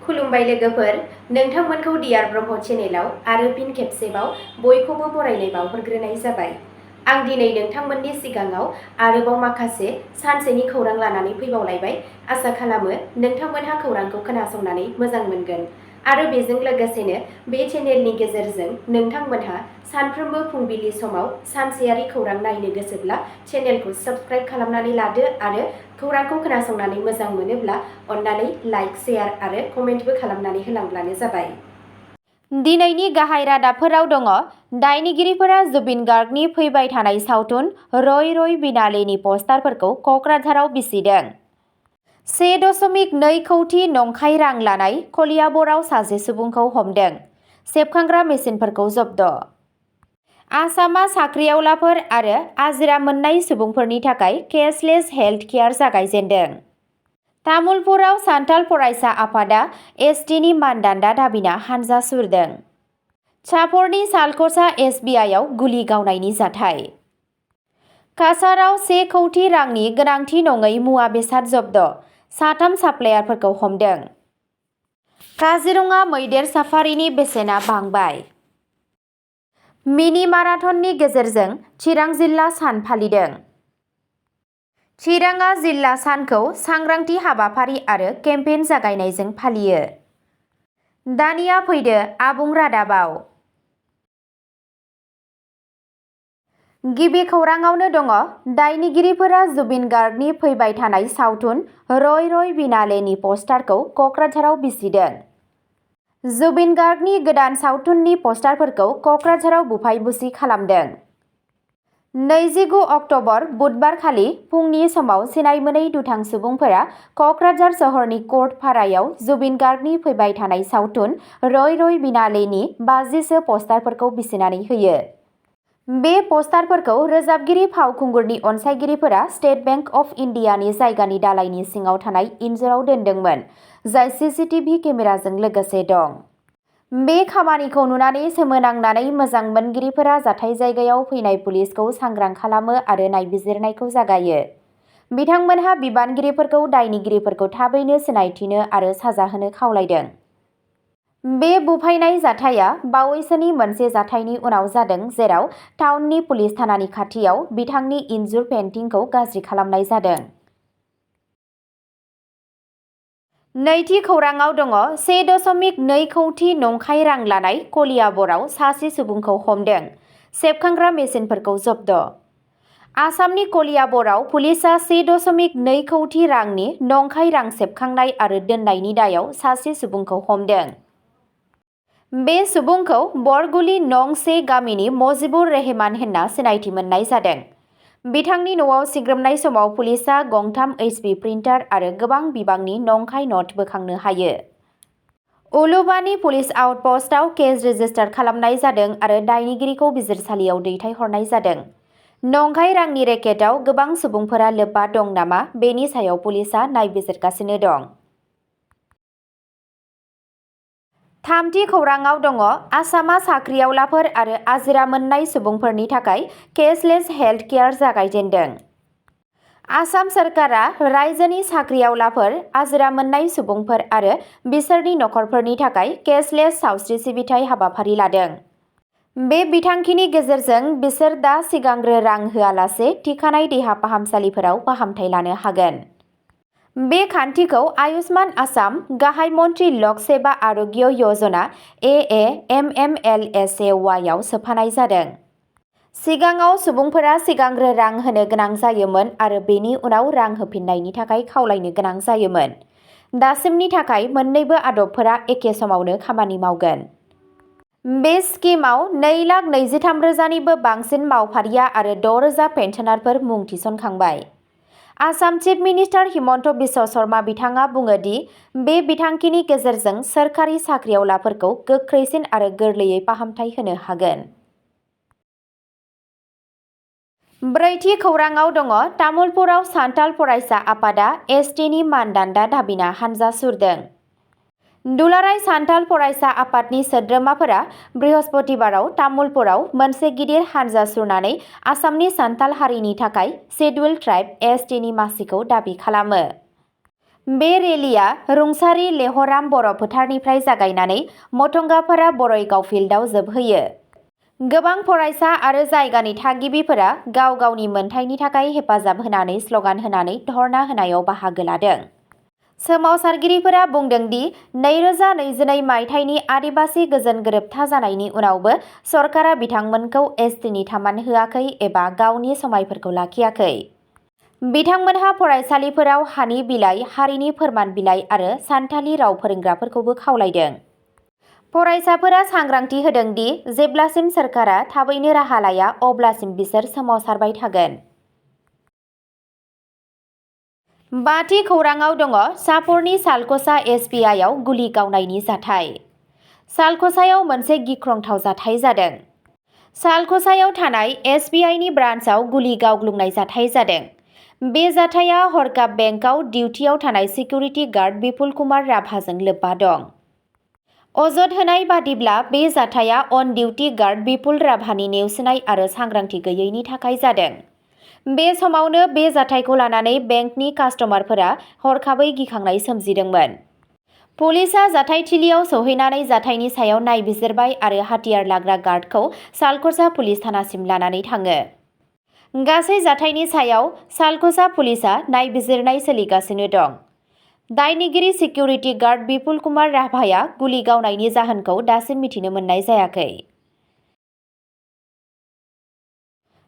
खुलुमबाय लोगोफोर, नोंथांमोनखौ डियार ब्रह्म चेनेलाव आरो फिन खेबसेबाव बयखौबो बरायनाय बावहरग्रोनाय जाबाय। आं दिनै नोंथांमोननि सिगाङाव आरोबाव माखासे सानसेनि खौरां लानानै फैबावलायबाय। आसा खालामो नोंथांमोनहा खौरांखौ खोनासंनानै मोजां मोनगोन आरो बेजों लोगोसेनो बे चेनेलनि गेजेरजों नोंथांमोनहा सानफ्रोमबो फुंबिलि समाव सानसेयारि खौरां नायनो गोसोब्ला चेनेलखौ साबस्क्राइब खालामनानै लादो आरो खौरांखौ खोनासंनानै मोजां मोनोब्ला अन्नानै लाइक, शेयार आरो कमेन्टबो खालामनानै होलांब्लानो जाबाय। दिनैनि गाहाय रादाबफोराव दङ। दायनिगिरिफोरा जुबिन गार्गनि फैबाय थानाय सावथुन रय रय बिनालेनि पस्टारफोरखौ क'क्राझाराव बिसिदों। 1.2 कौटि नंखाय रां लानाय कलियाबरआव सासे सुबुंखौ हमदों। सेबखांग्रा मेसिनफोरखौ जब्द। आसामआ साख्रिआवलाफोर आरो आजिरा मोननाय सुबुंफोरनि थाखाय केशलेस हेल्थ केयार जागायजेन्दों। तामुलपुराव सान्थाल फरायसा आफादा एसटिनि मानदान्दा दाबिना हानजा सुरदों। चापरनि सालखसा एसबिआइआव गुलि गावनायनि जाथाय। काछाराव 1 कौटि रांनि गोनांथि नङै मुवा बेसाद जब्द। 3 साप्लायारफोरखौ हमदों। काजिरङा मैदेर साफारिनि बेसेना बांबाय। मिनि माराथननि गेजेरजों चिरां जिल्ला सान फालिदों। चिराङा जिल्ला सानखौ सांग्रांथि हाबाफारि आरो केम्पेइन जागायनायजों फालियो। दानिया फैदो आबुं रादाबाव। गिबि खौराङावनो दङ। दायनिगिरिफोरा जुबिन गार्गनि फैबाय थानाय सावथुन रय रय बिनालेनि पस्टारखौ क'क्राझाराव बिसिदों। जुबिन गार्गनि गोदान सावथुननि पस्टारफोरखौ क'क्राझाराव बुफाय बुसि खालामदों। 29 अक्ट'बर बुधबारखालि फुंनि समाव सिनाय मोनै दुथां सुबुंफोरा क'क्राझार सहरनि कर्ट फारायाव जुबिन गार्गनि फैबाय थानाय सावथुन रय रय बिनालेनि 50सो पस्टारफोरखौ बिसिनानै होयो। बे पस्टारफोरखौ रोजाबगिरि फावखुंगुरनि अनसायगिरिफोरा स्टेट बेंक अफ इन्डियानि जायगानि दालायनि सिङाव थानाय इन्जुराव दोनदोंमोन, जाय सिसिटिभि केमेराजों लोगोसे दं। बे खामानिखौ नुनानै सोमोनांनानै मोजां मोनगिरिफोरा जाथाय जायगायाव फैनाय पुलिसखौ सांग्रां खालामो आरो नायबिजिरनायखौ जागायो। बिथांमोनहा बिबानगिरिफोरखौ दायनिगिरिफोरखौ थाबैनो सिनायथिनो आरो साजा होनो खावलायदों। बे बुफायनाय जाथाया बावैसोनि मोनसे जाथायनि उनाव जादों जेराव टाउननि पुलिस थानानि खाथियाव बिथांनि इनजुर पेन्टिंखौ गाज्रि खालामनाय जादों। नैथि खौराङाव दङ। 1.2 कौटि नंखाय रां लानाय कलियाबरआव सासे सुबुंखौ हमदों। सेबखांग्रा मेसिनफोरखौ जब्द। आसामनि कलियाबरआव पुलिसआ 1.2 कौटि रांनि नंखाय रां सेबखांनाय आरो दोननायनि दायाव सासे सुबुंखौ हमदों। बे सुबुंखौ बरगुली नं 1 गामिनि मजिबुर रेहमान होनना सिनायथि मोननाय जादों। बिथांनि न'आव सिग्रोमनाय समाव पुलिसआ गंथाम HP प्रिन्टार आरो गोबां बिबांनि नंखाय नट बोखांनो हायो। उलुबानि पुलिस आउटपस्टआव केस रेजिस्टार खालामनाय जादों आरो दायनिगिरिखौ बिजिरसालियाव दैथायहरनाय जादों। नंखाय रांनि रेकेटआव गोबां सुबुंफोरा लोब्बा दं नामा बेनि सायाव पुलिसआ नायबिजिरगासिनो दं। थामथि खौराङाव दङ। आसामआ साख्रिआवलाफोर आरो आजिरा मोननाय सुबुंफोरनि थाखाय केशलेस हेल्थ केयार जागायजेन्दों। आसाम सोरखारा रायजोनि साख्रिआवलाफोर, आजिरा मोननाय सुबुंफोर आरो बिसोरनि नखरफोरनि थाखाय केशलेस सावस्रि सिबिथाइ हाबाफारि लादों। बे बिथांखिनि गेजेरजों बिसोर दा सिगांग्रो रां होआलासे थिखानाय देहा फाहामसालिफोराव फाहामथाय लानो हागोन। बे खान्थिखौ आयुष्मान आसाम, गाहाय मन्त्रि लक सेवा आर'ग्य यजना AAMMLSAY आव सोफानाय जादों। सिगाङाव सुबुंफोरा सिगांग्रो रां होनो गोनां जायोमोन आरो बेनि उनाव रां होफिन्नायनि थाखाय खावलायनो गोनां जायोमोन। दासिमनि थाखाय मोन्नैबो आदबफोरा एखे समावनो खामानि मावगोन। बे स्किमआव 2,23,000निबो बांसिन मावफारिया आरो 6,000 पेन्सनारफोर मुं थिसनखांबाय। आसाम चिफ मिनिस्टार हिमन्त बिश्व शर्मा बिथाङा बुङो दि बे बिथांखिनि गेजेरजों सोरखारि साख्रिआवलाफोरखौ गोख्रैसिन आरो गोरलैयै फाहामथाय होनो हागोन। ब्रैथि खौराङाव दङ। तामुलपुराव सान्थाल फरायसा आफादा एसटिनि मानदान्दा दाबिना हानजा सुरदों। दुलाराय सान्थाल फरायसा आफादनि सोद्रोमाफोरा बृहस्पतिबाराव तामुलपुराव मोनसे गिदिर हानजा सुरनानै आसामनि सान्थाल हारिनि थाखाय सिडुल्ड ट्राइब एसटिनि मासिखौ दाबि खालामो। बे रेलिया रुंसारि लेहराम बर' फोथारनिफ्राय जागायनानै मथंगापारा बर'इगाव फिल्डआव जोबहैयो। गोबां फरायसा आरो जायगानि थागिबिफोरा गाव गावनि मोनथायनि थाखाय हेफाजाब होनानै स्लगान होनानै धर्ना होनायाव बाहागो लादों। सोमावसारगिरिफोरा बुंदों दि 2022 मायथाइनि आदिबासि गोजोन गोरोबथा जानायनि उनावबो सरकारा बिथांमोनखौ एसटिनि थामान होआखै एबा गावनि समायफोरखौ लाखियाखै। बिथांमोनहा फरायसालिफोराव हानि बिलाइ, हारिनि फोरमान बिलाइ आरो सानथालि राव फोरोंग्राफोरखौबो खावलायदों। फरायसाफोरा सांग्रांथि होदों दि जेब्लासिम सोरखारा थाबैनो राहा लाया अब्लासिम बिसोर सोमावसारबाय थागोन। बाथि खौराङाव दङ चापरनि सालख'सा एसबिआइआव गुलि गावनायनि जाथाय। सालख'सायाव मोनसे गिख्रंथाव जाथाय जादों। सालख'सायाव थानाय एसबिआइनि ब्रान्चआव गुलि गावग्लुंनाय जाथाय जादों। बे जाथाया हरखाब बेंकआव डिउटियाव थानाय सिकिउरिटि गार्ड बिपुल कुमार राभाजों लोब्बा दं। अजद होनाय बादिब्ला बे जाथाया अन डिउटि गार्ड बिपुल राभानि नेवसिनाय आरो सांग्रांथि गैयैनि थाखाय जादों। बे समावनो बे जाथायखौ लानानै बेंकनि कास्टमारफोरा हरखाबै गिखांनाय सोमजिदोंमोन। पुलिसआ जाथायथिलियाव सौहैनानै जाथायनि सायाव नायबिजिरबाय आरो हाथियार लाग्रा गार्डखौ सालख'सा पुलिस थानासिम लानानै थाङो। गासै जाथायनि सायाव सालख'सा पुलिसआ नायबिजिरनाय सोलिगासिनो दं। दायनिगिरि सिकिउरिटि गार्ड बिपुल कुमार राभाया गुलि गावनायनि जाहोनखौ दासिम मिथिनो मोननाय जायाखै।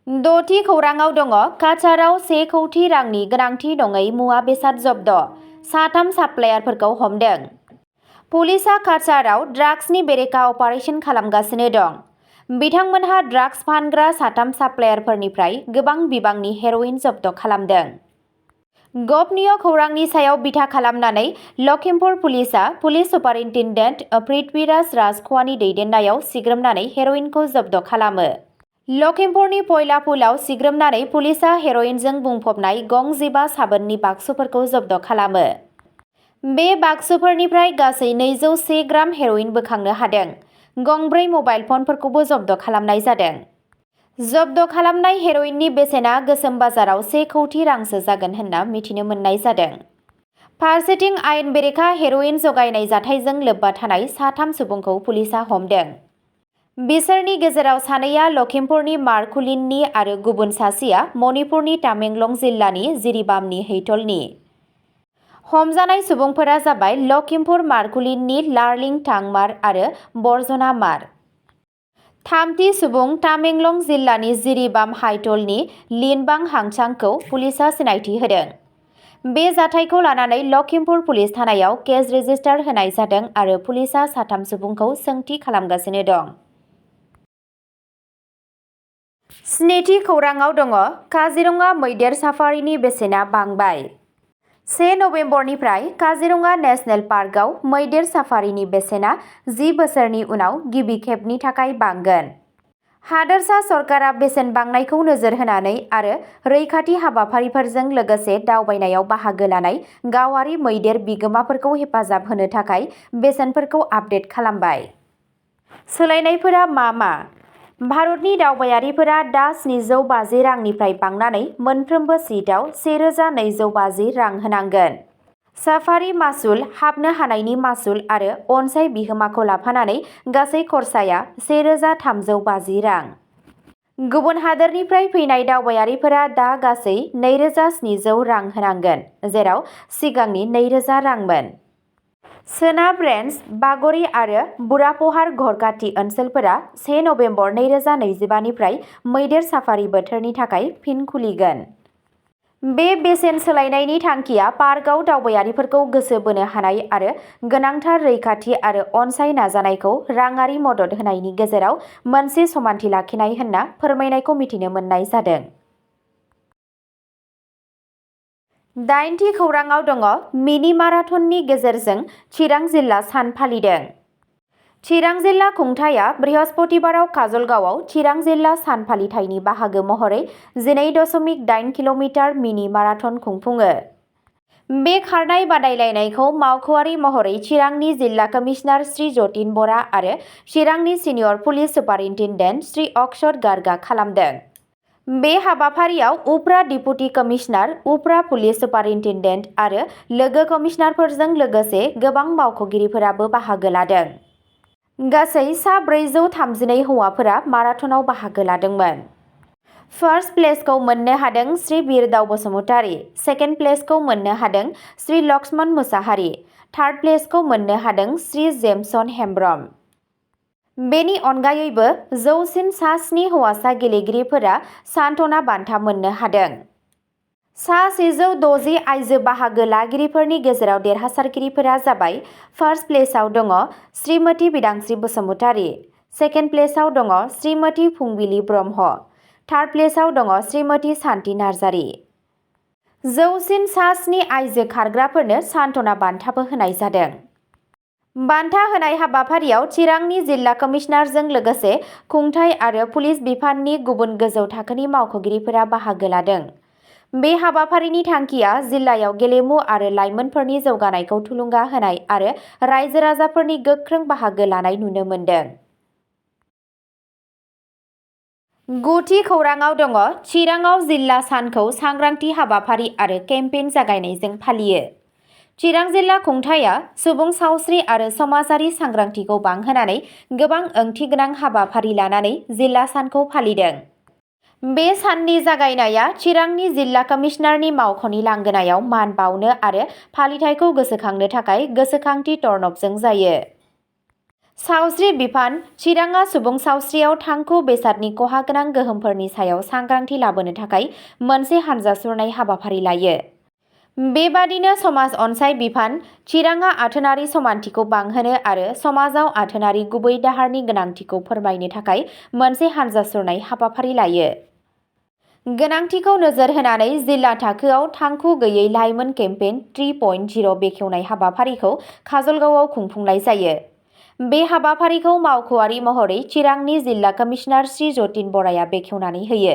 द'थि खौराङाव दङ काछाराव 1 कौटि रांनि गोनांथि नङै मुवा बेसाद जब्द, 3 साप्लायारफोरखौ हमदों। पुलिसआ काछाराव ड्राग्सनि बेरेखा अपारेशन खालामगासिनो दं। बिथांमोनहा ड्राग्स फानग्रा 3 साप्लायारफोरनिफ्राय गोबां बिबांनि हेर'इन जब्द खालामदों। गोपनीय खौरांनि सायाव बिथा खालामनानै लखिमपुर पुलिसआ पुलिस सुपारिन्टेन्डेन्ट पृथ्वीराज राजख'वानि दैदेननायाव सिग्रोमनानै हेर'इनखौ जब्द खालामो। लखिमपुरनि पयलापुलाव सिग्रोमनानै पुलिसआ हेर'इनजों बुंफबनाय गं 15 साबोननि बाक्सुफोरखौ जब्द खालामो। बे बाक्सुफोरनिफ्राय गासै 201 ग्राम हेर'इन बोखांनो हादों। गंब्रै मबाइल फनफोरखौबो जब्द खालामनाय जादों। जब्द खालामनाय हेर'इननि बेसेना गोसोम बाजाराव 1 कौटि रांसो जागोन होनना मिथिनो मोननाय जादों। फारसेथिं आयेन बेरेखा हेर'इन जगायनाय जाथायजों लोब्बा थानाय 3 सुबुंखौ पुलिसआ हमदों। बिसोरनि गेजेराव 2आ लखिमपुरनि मारकुलिननि आरो गुबुन सासेया मणिपुरनि तामेंलं जिल्लानि जिरिबामनि हैथलनि। हमजानाय सुबुंफोरा जाबाय लखिमपुर मारकुलिननि लार्लिं टांमार आरो बर्जना मार। 3थि सुबुं तामेंलं जिल्लानि जिरिबाम हाइथलनि लिनबां हांचांखौ पुलिसआ सिनायथि होदों। बे जाथायखौ लानानै लखिमपुर पुलिस थानायाव केस रेजिस्टार होनाय जादों आरो पुलिसआ 3 सुबुंखौ सोंथि खालामगासिनो दं। 7थि खौराङाव दङ काजिरङा मैदेर साफारिनि बेसेना बांबाय। 1 नबेम्बरनिफ्राय काजिरङा नेशनेल पार्कआव मैदेर साफारिनि बेसेना 10 बोसोरनि उनाव गिबि खेबनि थाखाय बांगोन। हादोरसा सरकारा बेसेन बांनायखौ नोजोर होनानै आरो रैखाथि हाबाफारिफोरजों लोगोसे दावबायनायाव बाहागो लानाय गावारि मैदेर बिगोमाफोरखौ हेफाजाब होनो थाखाय बेसेनफोरखौ आपडेट खालामबाय। सोलायनायफोरा मा मा? भारतनि दावबायारिफोरा दा 750 रांनिफ्राय बांनानै मोनफ्रोमबो सिटआव 1250 रां होनांगोन। साफारि मासुल, हाबनो हानायनि मासुल आरो अनसाय बिहोमाखौ लाफानानै गासै खरसाया 1350 रां। गुबुन हादोरनिफ्राय फैनाय दावबायारिफोरा दा गासै 2700 रां होनांगोन, जेराव सिगांनि 2000 रांमोन। सोनाब रेन्ज, बाग'रि आरो बुरापहार घरखाथि ओनसोलफोरा 1 नबेम्बर 2025 निफ्राय मैदेर साफारि बोथोरनि थाखाय फिन खुलिगोन। बे बेसेन सोलायनायनि थांखिया पार्कआव दावबायारिफोरखौ गोसो बोनो हानाय आरो गोनांथार रैखाथि आरो अनसाय नाजानायखौ राङारि मदद होनायनि गेजेराव मोनसे समानथि लाखिनाय होनना फोरमायनायखौ मिथिनो मोननाय जादों। 8थि खौराङाव दङ मिनि माराथननि गेजेरजों चिरां जिल्ला सान फालिदों। चिरां जिल्ला खुंथाया बृहस्पतिबाराव काजलगावआव चिरां जिल्ला सान फालिथायनि बाहागो महरै 12.8 किल'मिटार मिनि माराथन खुंफुङो। बे खारनाय बादायलायनायखौ मावख'आरि महरै चिरांनि जिल्ला कमिशनार श्री जतिन बरा आरो चिरांनि सिनियर पुलिस सुपारिन्टेन्डेन्ट श्री अक्षत गार्गआ खालामदों। बे हाबाफारियाव उफ्रा डिपुटि कमिशनार, उफ्रा पुलिस सुपारिनटेन्डेन्ट आरो लोगो कमिशनारफोरजों लोगोसे गोबां मावख'गिरिफोराबो बाहागो लादों। गासै सा 432 हौवाफोरा माराथनाव बाहागो लादोंमोन। फार्स्ट प्लेसखौ मोननो हादों श्री बिरदाव बसुमतारी, सेकेन्ड प्लेसखौ मोननो हादों श्री लक्ष्मण मुसाहारि, थार्ड प्लेसखौ मोननो हादों श्री जेमसन हेम्ब्रम। बेनि अनगायैबो जौसिन सा 7 हौवासा गेलेगिरिफोरा सान्त्वना बान्था मोननो हादों। सा 160 आइजो बाहागो लागिरिफोरनि गेजेराव देरहासारगिरिफोरा जाबाय फार्स्ट प्लेसआव दङ श्रीमती बिदांस्रि बसुमतारी, सेकेन्ड प्लेसआव दङ श्रीमती फुंबिलि ब्रह्म, थार्ड प्लेसआव दङ श्रीमती शान्ति नार्जारी। जौसिन सा 7 आइजो खारग्राफोरनो सान्त्वना बान्थाबो होनाय जादों। बान्था होनाय हाबाफारियाव चिरांनि जिल्ला कमिशनारजों लोगोसे खुंथाय आरो पुलिस बिफाननि गुबुन गोजौ थाखोनि मावख'गिरिफोरा बाहागो लादों। बे हाबाफारिनि थांखिया जिल्लायाव गेलेमु आरो लाइमोनफोरनि जौगानायखौ थुलुंगा होनाय आरो रायजो राजाफोरनि गोख्रों बाहागो लानाय नुनो मोन्दों। गुथि खौराङाव दङ चिराङाव जिल्ला सानखौ सांग्रांथि हाबाफारि आरो केम्पेइन जागायनायजों फालियो। चिरां जिल्ला खुंथाया सुबुं सावस्रि आरो समाजारि सांग्रांथिखौ बांहोनानै गोबां ओंथिगोनां हाबाफारि लानानै जिल्ला सानखौ फालिदों। बे साननि जागायनाया चिरांनि जिल्ला कमिशनारनि मावख'नि लांगोनायाव मान बावनो आरो फालिथायखौ गोसोखांनो थाखाय गोसोखांथि टर्नअपजों जायो। सावस्रि बिफान चिराङा सुबुं सावस्रियाव थांखु बेसादनि खहागोनां गोहोमफोरनि सायाव सांग्रांथि लाबोनो थाखाय मोनसे हानजा सुरनाय हाबाफारि लायो। बेबादिनो समाज अनसाय बिफान चिराङा आथोनारि समानथिखौ बांहोनो आरो समाजाव आथोनारि गुबै दाहारनि गोनांथिखौ फोरमायनो थाखाय मोनसे हानजा सुरनाय हाबाफारि लायो। गोनांथिखौ नोजोर होनानै जिल्ला थाखोआव थांखु गैयै लाइमोन केम्पेइन 3.0 बेखेवनाय हाबाफारिखौ काजलगावआव खुंफुंनाय जायो। बे हाबाफारिखौ मावख'आरि महरै चिरांनि जिल्ला कमिशनार श्री जतिन बराया बेखेवनानै होयो,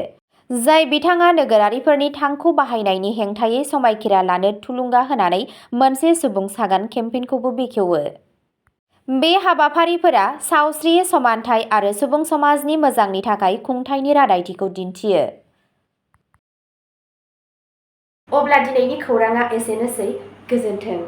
जाय बिथाङा नोगोरारिफोरनि थांखु बाहायनायनि हेंथायै समायखिरा लानो थुलुंगा होनानै मोनसे सुबुं सागान केम्पेइनखौबो बेखेवो। बे हाबाफारिफोरा सावस्रि, समानथाय आरो सुबुं समाजनि मोजांनि थाखाय खुंथायनि रादायथिखौ दिन्थियो। अब्ला दिनैनि खौराङा एसेनोसै। गोजोन्थों।